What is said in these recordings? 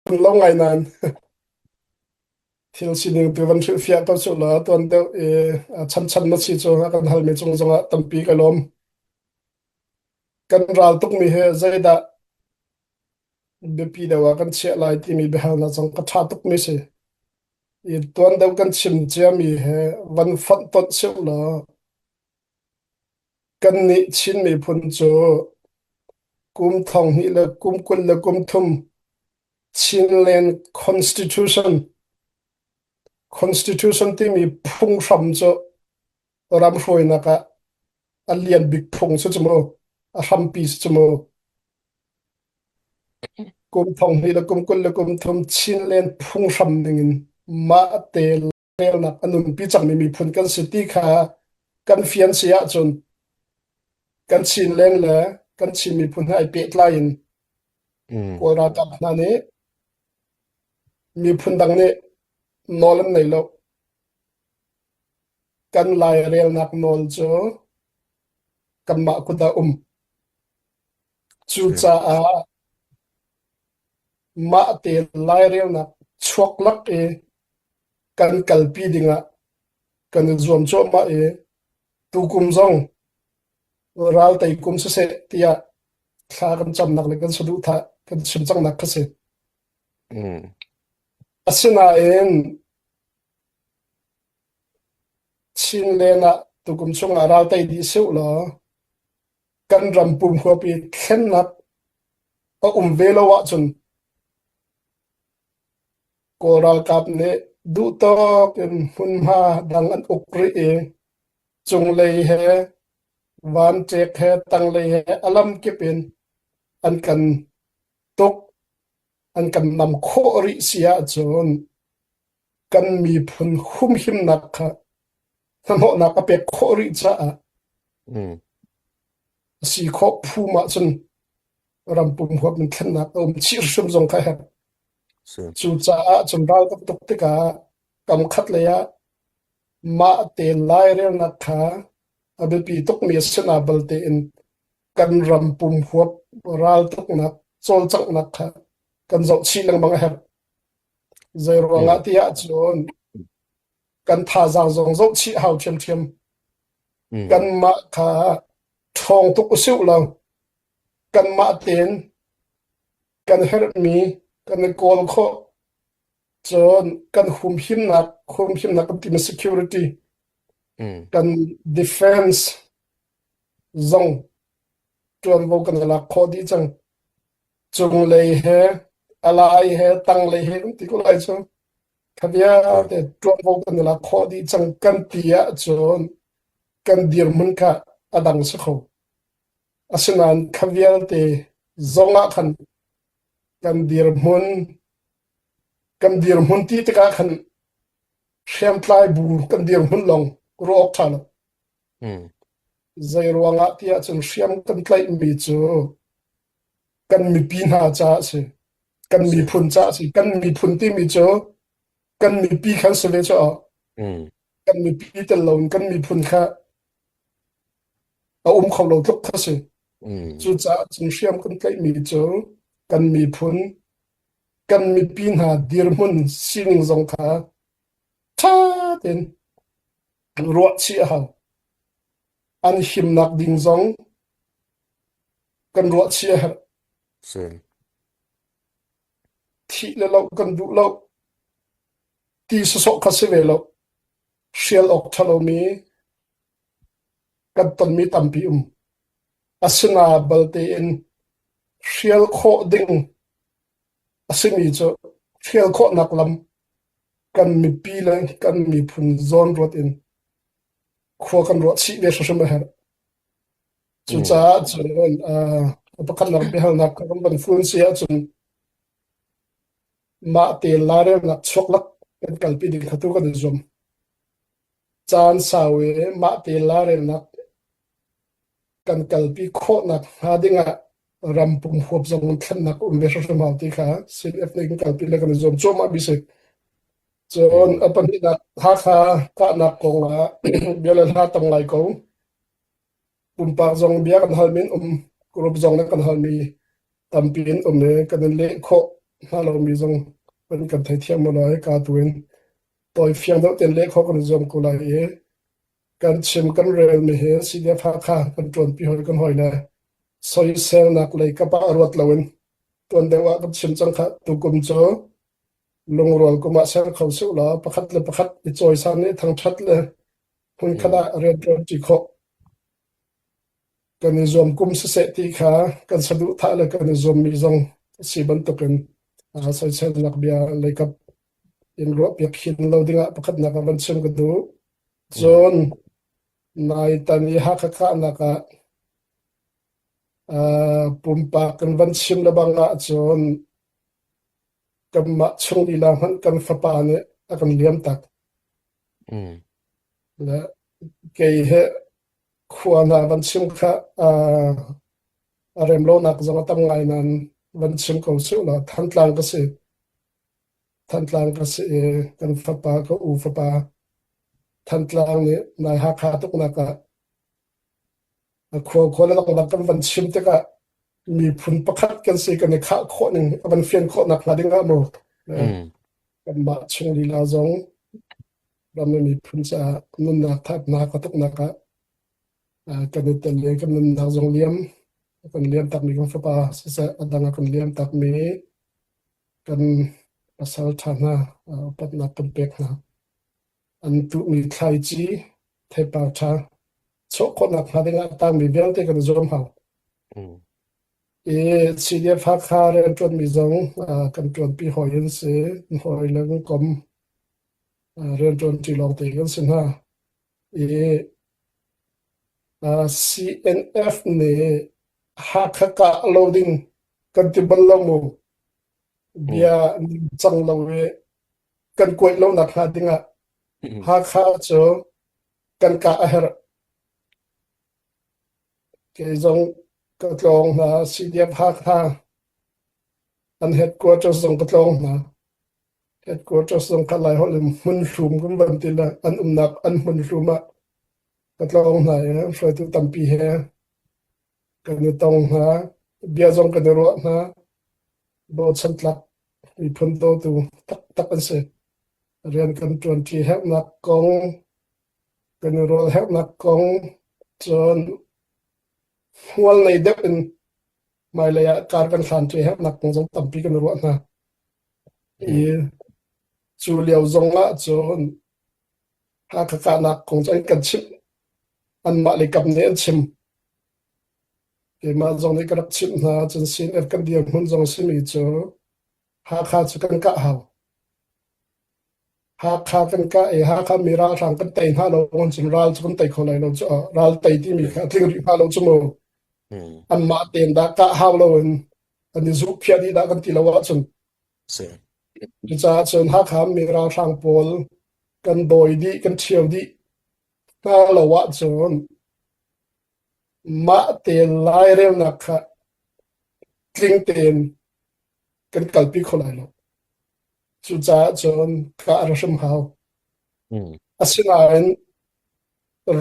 Lo ngai nain thil sining tu van hrilhfiah ko cu law tuan deuh i chanchan na si cu a kan halmi cung zongah tampi ka lawm. Kan ral tukmi hi zeidah biapi deuh ah kan chiah lai timi biahalnak zong ka ṭha tukmi si. I tuan deuh kan chim ciami he van fonh tonh sih law kannih Chin miphun cu kum thong hnih le kum 20 le kum thum Chinland Constitution Constitution timi phunghram cu ram hruainak ah a lian bik phung cu cu mu a hrampi cu cu mu kum thong hnih le kum 20 le kum thum Chinland phunghram ningin mah te relnak a nunpi cangmi miphun kan si ti kha kan fian si ahcun kan Chinland le kan Chin miphun he ai pehtlai in Kawl ralkap hna nih miphun dang nih nawl an nei lo. Kan lairelnak nawl cu kanmah kut ah um. Cucaah mah te lairelnak chuak lak i kan kalpi dingah kan i zuam cuahmah i tukum zong ral tei kum siseh tiah thla kan camnak le kan saduhthah kan chim cangnak kha si. Asinain Chinland ah tukum chungah ral tei dih sih law kan ram pum huap i thlennak a um ve lo ahcun Kawl ralkap nih duhtawk in hmunhma dang an uk rih i cunglei he vanṭek he tanglei he a lamkip in an kan tuk an kan nam khawh rih si ahcun kan miphun humhimnak kha hnahnawhnak a pek khawh rih caah a si khawh phum ahcun ram pum huap in thlennak a um chih hrim zong kha a herh. Cucaah cun ral kan tuk tikah kam khat lei ah mah te lairelnak kha a biapi tukmi a si na bal tein kan ram pum huap raltuknak cawlcanghnak kha kan zoh chih lengmang a herh. Zei ruangah ti ahcun kan thazaang zong zoh chih hau ṭhiamṭhiam. Kanmah kha ṭhawng tuk usih law kanmah tein kan herhmi kan i kawl khawh. Cun kan humhimnak, humhimnak kan timi security, kan defense zong ṭuanvo kan i lak khawh dih cang. Cunglei he, a lai he, tanglei he kan ti ko lai cu. Kha vialte ṭuanvo kan i lak khawh dih cang kan ti ahcun kan dirhmun kha a dang si kho. Asinain kha vialte zong ah khan kan dirhmun kan dirhmun ti tikah khan hriamtlai bu kan dirhmun lawng ruah awk ṭha lo. Zei ruangah tiah cun hriam kan tlaihmi cu kan mipi hna caah a si. Kan miphun caah a si. Kan miphun timi cu kan mipi khan si ve cu. Kan mipi tel loin kan miphun kha a um kho lo tluk kha si. Cucaah cun hriam kan tlaihmi cu kan miphun, kan mipi hna dirhmun sining zong kha ṭha tein ruah chih a hau. An himnak ding zong kan ruah chih a herh. Thih le loh kan duh lo. Ti sawsawh kha si ve lo. Hrial awk ṭha lomi kan tonmi tampi um. Asina balte in hrial khawh ding a simi cu hrial khawhnak lam kan mipi le kan miphun zawnruat in khua kan ruah chih ve hrimhrim a herh. Cucaah cun uh, pakhatnak biahalnak kan van fun si ahcun mah te lairelnak chuaklak kan kalpi ding kha tu kan i zuam. Caan sau i mah te lairelnak kan kalpi khawhnak hnga dingah ram pum huap zong thlennak um ve hrimhrim hau ti kha CNF nih kan kalpi le kan i zuam cuahmah mi si. Cun a pahnihnak Hakha kahnak kong ah bia le hla tam ngai ko. Pumpak zong bia kan halmi in um, group zong nih kan halmi tampi in um i kan in leh khawh. hna lomi zong kan kan theithiam mu lai ka tu in tawi fiang deuh ten leh khawh kan i zuam ko lai i kan chim kan relmi hi CDF Hakha kan ṭuanpi hoi kan hawi le soiselnak lei kap ah ruat loin tuan deuh ah kan chim cang kha tukum cu lungrual kum ah ser kho sih law pakhat le pakhat i cawisan i thangṭhat le hmunkhat ah rianṭuanṭi khawh kan i zuam kum siseh ti kha kan saduhthah le kan i zuammi zong a si bantukin soiselnak bia leikap in ruahpiak hin lo dingah pakhatnak ah van chim ka duh. Cun naitan i Hakha kahnak ah pumpak kan van chim lebang ahcun kanmah chung lila hmanh kan fapa nih a kan liam tak. Le kei he khua hna van chim kha a rem lonak zong a tam ngai nain van chim ko sih law Thantlang ka si. Thantlang ka si i kan fapa ka u fapa Thantlang nih nai Hakha tuknak ah a khua khua le dangdang kan van chim tikah miphun pakhat kan si kan i khah khawh ning a van fian khawh nak hnga ding ah mu kanmah chung lila zong ram le miphun caah nunnak thatnak a tuknak ah kan i tel i kan nunnak zong liam kan liam takmi kan fapa siseh a dang a kan liam takmi kan pasal ṭha hna upatnak kan pek hna. An tuhmi thlaici theipar ṭha chuah khawhnak hnga dingah a tangmi vialte kan i zuam hau. I CDF Hakha rianṭuanmi zong kan ṭuanpi hawi an si. Hawi le kan kom rianṭuanṭi lawngte kan si hna. I CNF nih Hakha kah lo ding kan ti bal lo mu. Bia cang lo i kan kuaih lonak hnga dingah Hakha cu kan kah a herh. Kei zong ka tlawng hna, CDF Hakha an headquarters zong ka tlawng hna. Headquarters zong kha Laiholh in hmunhlum kan van ti le an umnak an hmunhlum ah ka tlawng hna i hruaitu tampi he kan i tong hna, bia zong kan i ruah hna. Bochan tlak miphun dawtu taktak an si. Rian kan ṭuanṭi herhnak kong, kan i rual herhnak kong, cun hmual nei deuh in hmailei ah kar kan hlanṭi herhnak kong zong tampi kan i ruah hna. I cu lio zong ah cun Hakha kahnak kong cu an kan chimh. Anmah le kam nih an chim. Keimah zong nih ka rak chimh hna. Cun CNF kan dirhmun zong a simi cu Hakha cu kan kah hau. Hakha kan kah i Hakha mi ralhrang kan tei hna lo cun ral cu kan tei kho lai lo cu. Ral tei timi kha a tling rih hnga lo cu mu. Anmah tein dah kah hau loin an i zuhphiah dih dah kan ti lo ahcun. Cucaah cun Hakha mi ralhrang pawl kan dawi dih, kan ṭhio dih hna lo ahcun mah te lairelnak kha tling tein kan kalpi kho lai lo. Cucaah cun kah a hrim hau. Asinain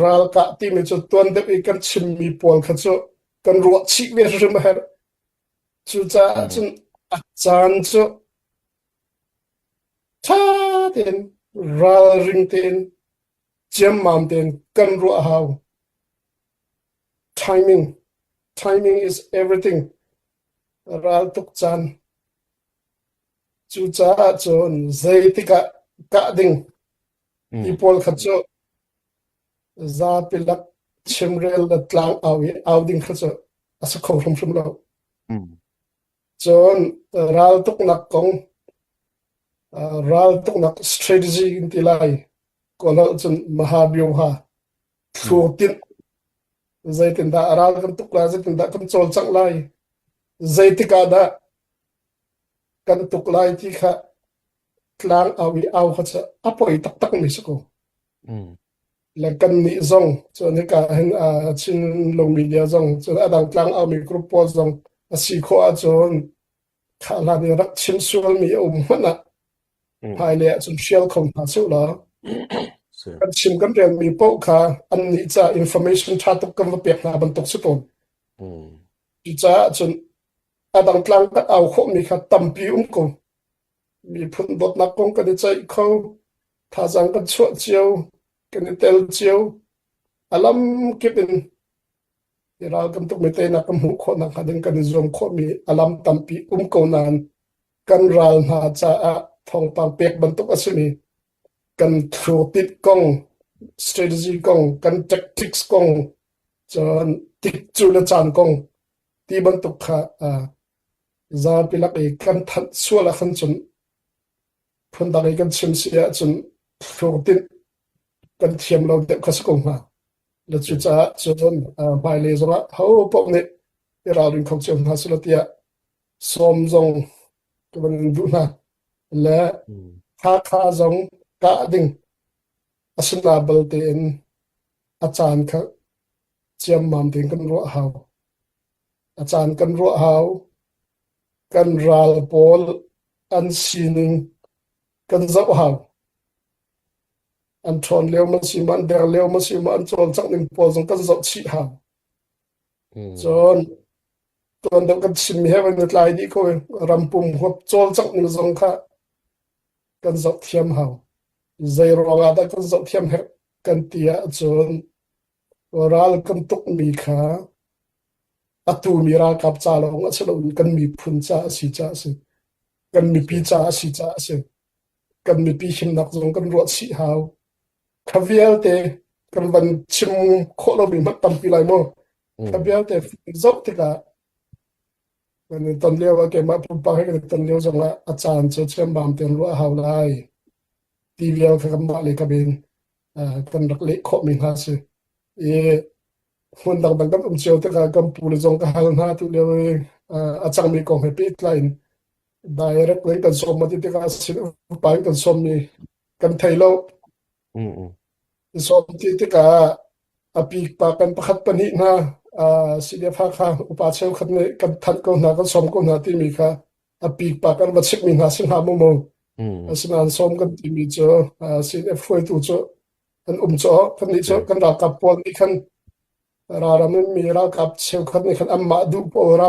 ralkah timi cu tuan deuh i kan chimmi pawl kha cu kan ruah chih ve hrim a herh. Cucaah cun a caan cu ṭha tein ralring tein ciammam tein kan ruah a hau. Timing, timing is everything. Raltuk caan. Cucaah cun zeitik ah kah ding ti pawl kha cu zapi lak chimrel le tlang au i au ding kha cu a si kho hrimhrim lo. Cun raltuknak kong, raltuknak strategy in ti lai, Kawlholh cun Mahabyuha, thlur tinh, zeitindah ral kan tuk lai, zeitindah kan cawlcangh lai, zeitik ah dah kan tuk lai ti kha tlang au i au kha cu a poi taktak mi si ko. Le kannih zong cun hika hin Chin lo media zong cun a dang tlang aumi group pawl zong a si khawh ahcun kha hlan i rak chim sualmi a um hmanh ah hmailei ahcun hrial kho hna sih law kan chim kan relmi paoh kha annih ca information ṭha tuk kan va pek hna bantuk si tawn. Cucaah cun A dang tlang kan au khawhmi kha tampi um ko. Miphun dawtnak kong kan i ceih kho, thazaang kan chuah cio, kan i tel cio. A lam kip in hi ral kan tukmi teinak kan hmuh khawh nakhnga ding kan i zuam khawhmi a lam tampi um ko nain kan ral hna caah thawngpang pek bantuk a simi kan thlurtit kong, strategy kong, kan tactics kong, cun tikcu le caan kong ti bantuk kha uh, zapi lak i kan thanh sual ahkhan cun phundang i kan chim si ahcun thlurtinh kan thiam lo deuh kha si ko hnga. Le cucaah cun uh, hmailei zongah ho paoh nih i ralring kho cio hna selaw tiah sawm zong ka van in duh hna. Le Hakha zong kah ding a si na bal tein a caan kha ciammam tein kan ruah hau. A caan kan ruah hau. Kan ral pawl an sining kan zoh hau. An ṭhawn lio ma si ma, an der lio ma si ma, an cawlcangh ning pawl zong kan zoh chih hau. Cun tuan deuh kan chimmi he van i tlai dih ko i rampum huap cawlcangh ning zong kha kan zoh thiam hau. Zei ruangah dah kan zoh thiam herh kan ti ahcun ral kan tukmi kha atu mi ralkap ca lawng a si loin kan miphun ca a si ca a si. Kan mipi ca a si ca a si. Kan mipi himnak zong kan ruah chih hau. Kha vialte kan van chim khawh lomi hmanh tampi lai mu. Kha vialte zoh tikah kan i ton lio ah keimah pumpak he kan i ton lio zongah a caan cu chiambam tein ruah a hau lai. Ti vial kha kanmah le ka bin kan rak leh khawhmi hna si. I hmun dangdang kan um cio tikah kan pu le zong ka hal hna tu lio i a cangmi kong he pehtlai in direct in kan sawm ti tikah sin upa in kan sawmmi kan thei lo. Sawm ti tikah a pikpa kan pakhat pahnih hna CDF Hakha upa cheukhat nih kan thanh ko hna kan sawm ko hna timi kha a pikpa kan va chimhmi hna si hnga mu mu. Asinain sawm kan timi cu CDF hruaitu cu an um cu kannih cu kan ralkap pawl nih khan ralram in mi ralkap cheukhat nih khan anmah duh paoh ram.